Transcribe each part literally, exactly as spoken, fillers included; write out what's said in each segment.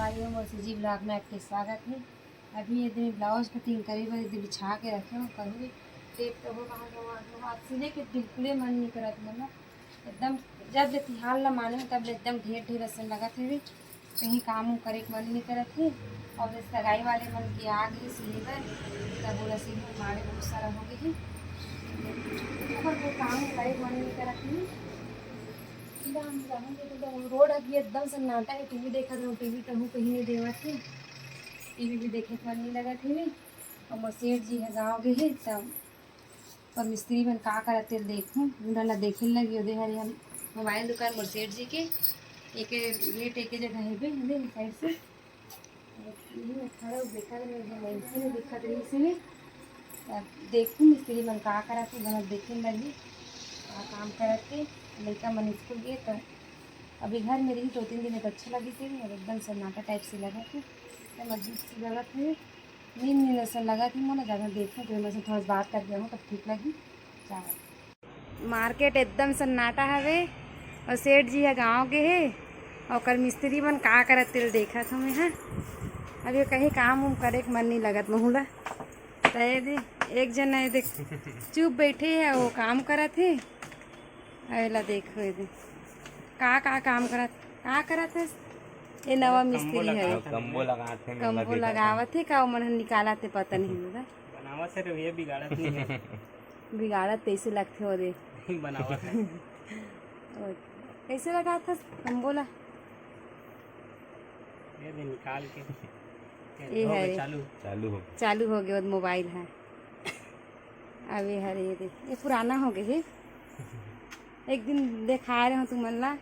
भाई हो, मोर C G vlog में आपके स्वागत है। अभी ये दे ब्लाउज कटिंग करे बर ये दे बिछा के रखे हो, करूँगी। टेप तो हो कहाँ गवा, आज सिले के बिल्कुले मन नहीं करत मोला। एकदम जब ले तिहार ला माने तब ले एकदम ढेर ढेर असन लगत हवे, कहीं काम उम करे के मन नहीं करत हे। और ये सगाई वाले मन के आ गए सिले बर, तब ओला सिले मारे बहुत सारा हो गए हे। ओकर कोई काम करे के मन नहीं करत हे। सीधा हम जाहूँ तो एकदम रोड अभी एकदम सन्नाटा है, टीवी देखत रहूँ, टीवी कहूँ कहीं नहीं देवत है, टीवी भी देखे के मन नहीं लगत है। और मोर सेठ जी है गाँव गए है, तब पर मिस्त्री मन का करत तेल देखूँ, उन्हा ला देखे लगी ओदे हरे हम मोबाइल दुकान मोर सेठ जी के, एक गेट एक जगह है बे, साइड से। इही में खड़ा हो, देखत रहे, जो मनसे में दिखत रही से, अब देखूँ मिस्त्री मन का करत हे, बनत देखे लगी, का काम करत हे। लइका मन स्कूल गए, तो अभी घर में रही दो तीन दिन, तो अच्छा लगी से, अब एकदम सन्नाटा टाइप से लगत हे, एकदम अजीब सी लगत हे, नींद नींद असन लगत हे मोला, ज़्यादा देखूँ, तो मैं से थोड़ा सा बात करके आऊँ, तब ठीक लगी। चावल मार्केट एकदम सन्नाटा हवे, और सेठ जी ह गाँव गे हे, और ओकर मिस्त्री मन का करत तेल देखत हूँ मैं ह। अभी कहीं काम उम करे के मन नहीं लगत महूला। तय दे, एक जन है देख, चुप बैठे है, वो काम करत हे। अरे ला देखो ये दे, का का काम करत, का करत है? ये नवा मिस्त्री है, तंबू लगात हे, कम्बो लगावत हे का, ओमन ह निकालत हे, पता नहीं दादा। बनावत हे रे, ये बिगाड़त नहीं है। बिगाड़त तैसे लगथे ओदे। बनावत है। ओ, कैसे लगात हस? हम बोला। ये दे निकाल के। ये हो गए है। चालू। चालू हो गए। चालू हो गए, वो मोबाइल है। अब ये हरे, ये दे, ये पुराना हो गए हे। एक दिन दिखाए रहे हो तुमन ला,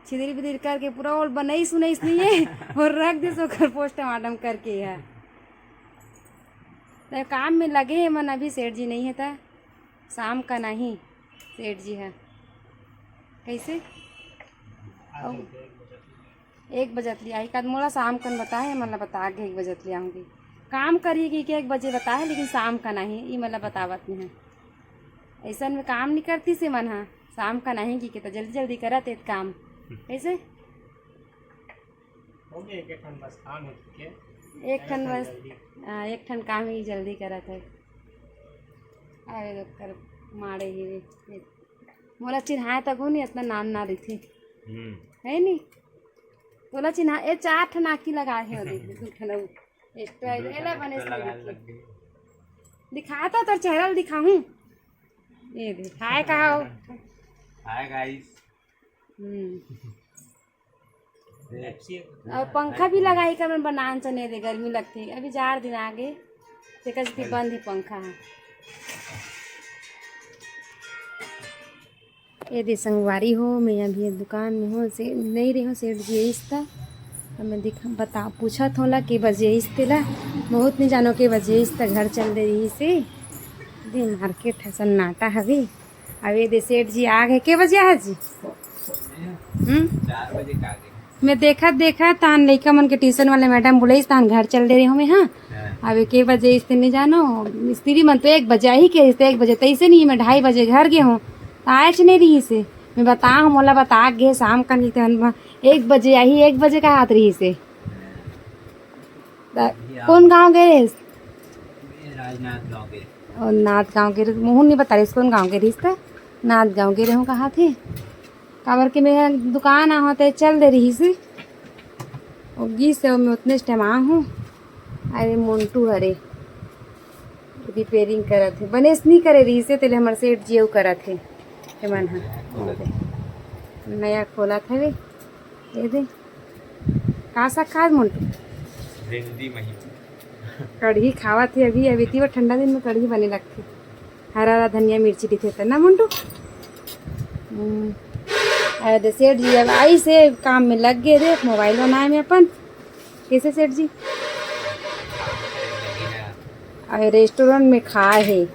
छिदरी बिदरी करके पूरा ओल बनाइस उनाइस नहीं है, और रख दिस ओकर पोस्टमार्टम करके है। तो काम में लगे हे मन, अभी सेठ जी नहीं है, त शाम का नहीं सेठ जी है। कैसे? अउ एक बजत ले आई, कद मोला शाम कन बताए, मतलब बता के एक बजत ले आऊँगी। काम करी कि के एक बजे बताए, लेकिन शाम का नहीं, ई मतलब बतावत नहीं है। ऐसन में काम नहीं करती से मन हा, शाम का नहीं कि के तो जल्दी जल्दी करत हे काम। कैसे? हो गया, एक ठन बस काम है, ठीक है? एक ठन बस, जल्दी। हाँ, एक ठन काम ही जल्दी करत है। अरे, ओकर मारे ही रे। मोला चिन्हाए तक हो नहीं, इतना नान ना रहिथे। हम्म। है नहीं? तोला चिन्हा, ए, चार ठन आँखी लगाए हे, देख, दू ठन अउ। एक्स्ट्रा दू एला ठन बने से लगा लगे। दिखा तो तोर चेहरा ल दिखाहूँ। ये दे, हाय कहा हो। Hi guys. हम्म। और पंखा भी लगाई कर मन बनान चने दे, गर्मी लगती। अभी चार दिन आगे, तेकर सेती बंद है पंखा है। ये दे संगवारी हो, मैं अभी दुकान में हूँ, से नहीं रही हूँ, सेठ जी आइस त। अब मैं दिखा, बता, पूछत होला के बजे आइस तेला, बहुत नहीं जानो के बजे आइस त घर चल दे रही से। दे मार्केट है सन्नाटा हवे। अब ये दे सेठ जी आ गए, के बजे है जी? हम्म? चार बजे का आ गए। मैं देखत देखत तान लइका मन के ट्यूशन वाले मैडम बुलाइस, तान घर चल दे रहे हूँ मैं, हाँ। हाँ। अब के बजे आइस ते नहीं जानो, मिस्त्री मन तो एक बजे आही के, आइस ते एक बजे तैसे नहीं, मैं ढाई बजे घर गए हूँ, तो आयच नहीं रही से। मैं बता हूँ, मोला बता के गए शाम का, नहीं तो हम एक बजे आही, एक बजे का हाथ रही से। त कौन गाँव गए रहिस? राजनाथ गाँव गए। और नाथ गाँव गए रहिस, मोहन नहीं बता रहिस कौन गाँव गए रहिस, त नाथ गाँव गए रहूँ कहा थे। काबर के मैं दुकान आहो ते चल दे रही से। वो गीस है, मैं उतने टाइम आ हूँ। अरे मोंटू हरे रिपेयरिंग करत हे, बनेस नहीं करे रही से, तेले हमर सेठ जी अउ करत हे। एमन ह नया खोलत हवे। ये दे, का साग खात मोंटू? भिंडी मही। कढ़ी खावत हे अभी, अभी इतनी ठंडा दिन में कढ़ी बने लगथे। हरा हरा धनिया मिर्ची दिखे त ना मोंटू। हम्म। अरे दे सेठ जी अब आइस हे, काम में लग गए रे, मोबाइल बनाए में अपन। कैसे सेठ जी? अरे रेस्टोरेंट में खाए हे।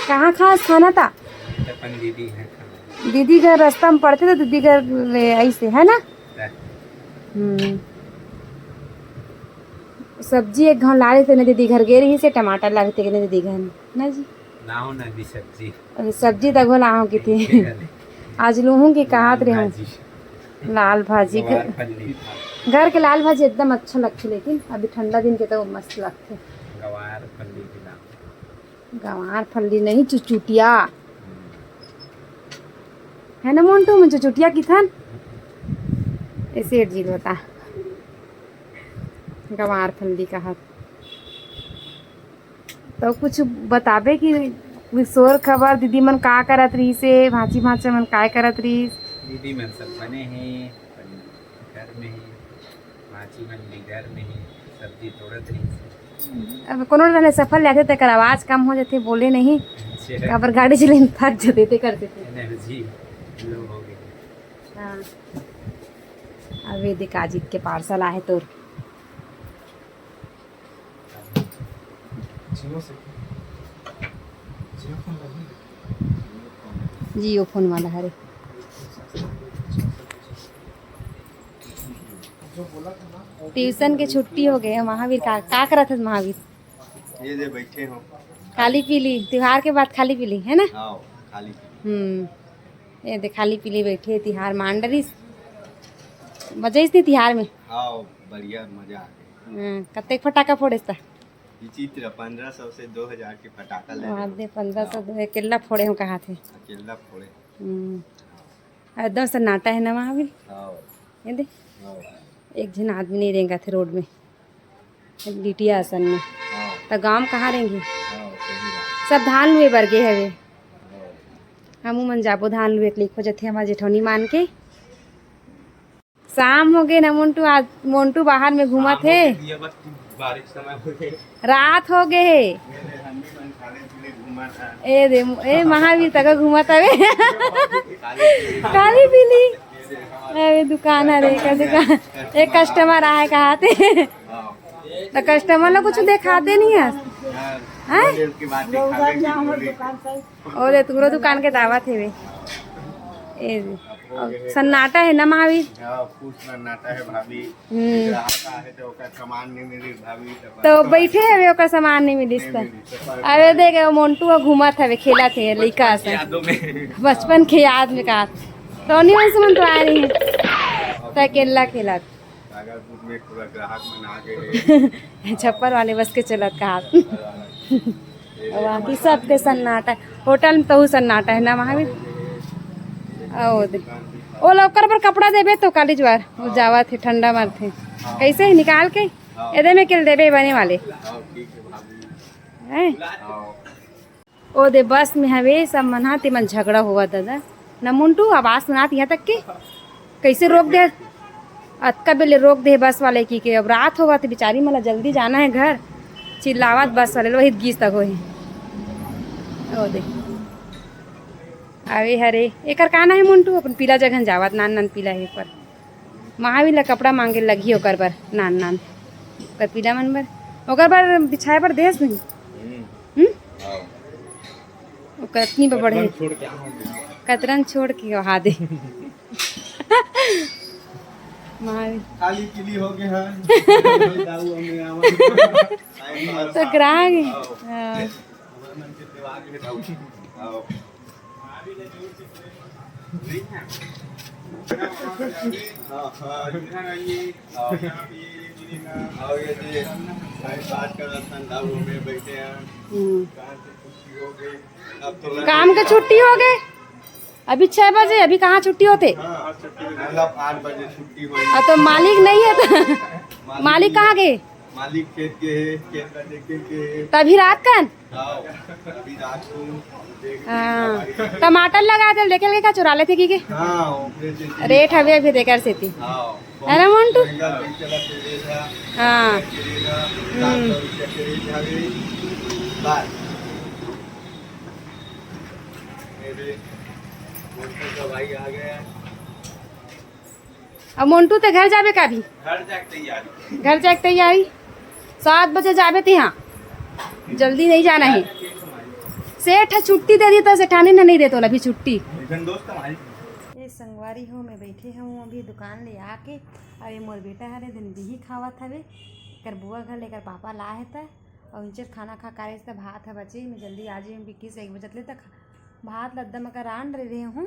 कहाँ खास खाना था? अपन दीदी घर खाना। दीदी घर रास्ता में पड़थे, तो दीदी घर ले आइस हे, है ना? है। हम्म। सब्जी एक घाव लाए थे ना, दीदी घर गए रही से, टमाटर लाए थे ना दीदी घर, ना जी? लाओ ना दी सब्जी। अरे सब्जी तक लाओ की थी। ठीक है। आज लूहूँ की कहात रहे हूँ। जी। लाल भाजी के, गवार फल्ली। घर के लाल भाजी एकदम अच्छा लगथे, लेकिन अभी ठंडा दिन के तो मस्त लगथे। गवार फल्ली के नाम। गवार फल्ली नहीं, चुचुटिया। है ना मोंटू, मैं चुचुटिया किथन। ए सेठ जी बता, गवार फल्ली कहा। तो कुछ बताबे कि कोई सोर खबर, दीदी मन का करत रहिस हे, भांची भांचा मन काय करत रहिस? दीदी मन सब बने हे, अपन घर में हे, भांची मन भी घर में हे, सब्जी तोड़त रहिस हे। अब कोनो जने सफल जाथे, तेकर आवाज कम हो जाथे, बोले नहीं। अच्छा। काबर गाड़ी चले में थक जाथे, ते करथे ते। एनर्जी लो हो गई। हाँ। अब ये देख, अजीत के पार्सल आहे तोर। जियो से, जियो फोन लगी। जियो फोन वाला हरे। ट्यूशन के छुट्टी हो गए हे महावीर। का, का करत हस महावीर? ये जे बैठे हो। खाली पीली, त्योहार के बाद खाली पीली, है ना? हाँ, खाली पीली। हम्म, ये दे खाली पीली बैठे हे, तिहार मान डरिस। मजा आइस नहीं तिहार में? हाँ, बढ़िया मजा आ गया। हाँ, कतेक फटाका फोड़ेस ता? विचित्र, पन्द्रह सौ से दो हजार के फटाका ले रहे हो। दे, पन्द्रह सौ हाँ। दो, अकेला फोड़े हो कहा थे। अकेला फोड़े। हम्म, एकदम सन्नाटा है ना महावीर। हाँ। ये दे, हाँ। एक झन आदमी नहीं रेंगा थे रोड में। बिटिया असन में। हाँ। त गाँव में कहाँ रेंगी? हाँ, सही बात। सब धान लुए बर गे हवे। हाँ। हमू मन जाबो धान लुए के लिए, खोजत हे हमार जेठौनी मान के। शाम हो गे ना मोंटू, आज मोंटू बाहर में घूमत हे। शाम हो गई, बस बारिश समय हो गई। रात हो गे हे। मेरे हमी मन खाने पीने घूमत हे। ए दे, ए महावीर तक घूमत हवे। खाली पीली। अरे दुकान हरे, का दुकान? एक कस्टमर आए कहा थे। हाँ। तो कस्टमर ला कुछ दिखाते नहीं है। हाँ, हैं? बोले उसके बाद दिखावे कि बोले। और ये पूरा दुकान के दावत है वे। ए, और सन्नाटा है ना महावीर? हाँ, कुछ सन्नाटा है भाभी। हम्म। ग्राहक आए तो ओकर सामान नहीं मिली भाभी, तो तो बैठे हवे, ओकर सामान नहीं मिलिस नहीं त। मिली, तो पर अरे देख, वो मोंटू ह घूमत हवे, खेलत हे लइका से। यादों में। बचपन के याद में का। टोनी वंश मन तो आए नहीं। त अकेला खेलत। भागलपुर में पूरा ग्राहक मन आ गए हैं। छप्पर वाले बस के चलत का हाथ। बाकी सबके सन्नाटा। होटल में तहू सन्नाटा है ना महावीर? ओ दे। ओ लवकर पर कपड़ा देबे तो काली ज्वार। वो जावत हे, ठंडा मारथे। कैसे है, निकाल के? हाँ। एदे में केल देबे बने वाले। हाँ, ठीक है भाभी। हैं? हाँ। ओ दे बस में हवे, सब मन हा, ते मन झगड़ा होवत दादा। न मुंटू, आवाज सुनात यहाँ तक के। कैसे रोक दे? अतका बेले रोक दे बस वाले की के, अब रात होवत, बिचारी मन ला जल्दी जाना है घर। चिल्लावत बस वाले, वही गीस तक होही। ओ दे। अरे हरे, एकर का ना है मुंटू, अपन पीला जगह जावत, नान नान पीला है पर। महावीर ला कपड़ा मांगे लगही ओकर बर, नान नान। ओकर पीला मन बर, ओकर बर बिछाए बर देस नहीं। हम्म। हम्म? हाँ। ओकर अतनी बर बढ़े। कतरन छोड़ के आ गया। कतरन छोड़ के वहा दे। महावीर। खाली पीली हो गए हैं। दाऊ हमें आवा। तो ग्राहक है। हाँ। हाँ। हमारे मन के दिमाग में दाऊ। हाँ। हाँ, हाँ। हाँ, ये, ये, भाई, बात कर रहा था, दाऊ हमें बैठे हैं। हम्म। काम से छुट्टी हो गई। अब तो काम के छुट्टी हो गए? अभी छह बजे, अभी कहाँ छुट्टी होते? हाँ, मतलब आठ बजे छुट्टी हुई। अब तो मालिक नहीं है तो मालिक मालिक कहाँ गए? मालिक खेत के है, खेत का देखे के है। तभी रात कन? हाँ, अभी रात को देख हाँ। टमाटर लगा दे, देखे लगे का चुरा लेते की के? हाँ, ओकरे से रेट हवे अभी देकर सेती। हाँ, है ना, मोंटू? महंगा बिक चला तेरे था। हाँ। तेरे था, हम्म। सात सौ रुपया के रेट हवे। बस। मेरे मोंटू का भाई आ गया। अब मोंटू ते घर जाबे का अभी? घर जाके तैयारी। घर जाके तैयारी। सात बजे जाबे ते यहाँ। जल्दी नहीं जाना है। सेठ ह छुट्टी दे दी तो सेठानी ने नहीं दे तो अभी छुट्टी। एक जन दोस्त हमारी। ये संगवारी हो, मैं बैठे हूँ अभी दुकान ले आके। अरे मोर बेटा हरे दिन बिही खावत हवे। एकर बुआ घर ले एकर पापा ला है त। और इनचर खाना खा कारे से भात है बचे। मैं जल्दी आ जाए बिक्की से एक बजे ले तक। भात लद्दा में का रांड रहे हूँ।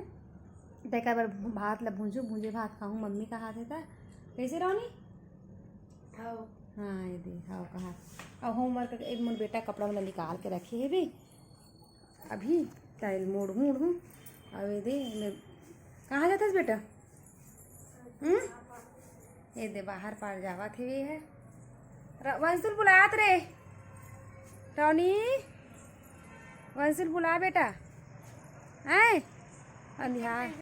तेकर बर भात ल भूंजू, भूंजे भात खाहूँ, मम्मी कहाथे त। कइसे रौनी? हाँ, ये दे, हाँ, कहा। अब होमवर्क, एक मोर बेटा कपड़ा मन निकाल के रखे हे बे। अभी टाइल मोड़हूँ, ओढ़हूँ। अब ये दे, मैं, कहाँ जाथस बेटा? हम्म? ये दे, बाहर पार जावत हे, ये है। र-, वंशुल बुलात रे। रौनी, वंशुल बुला बेटा। हैं? अंधियार।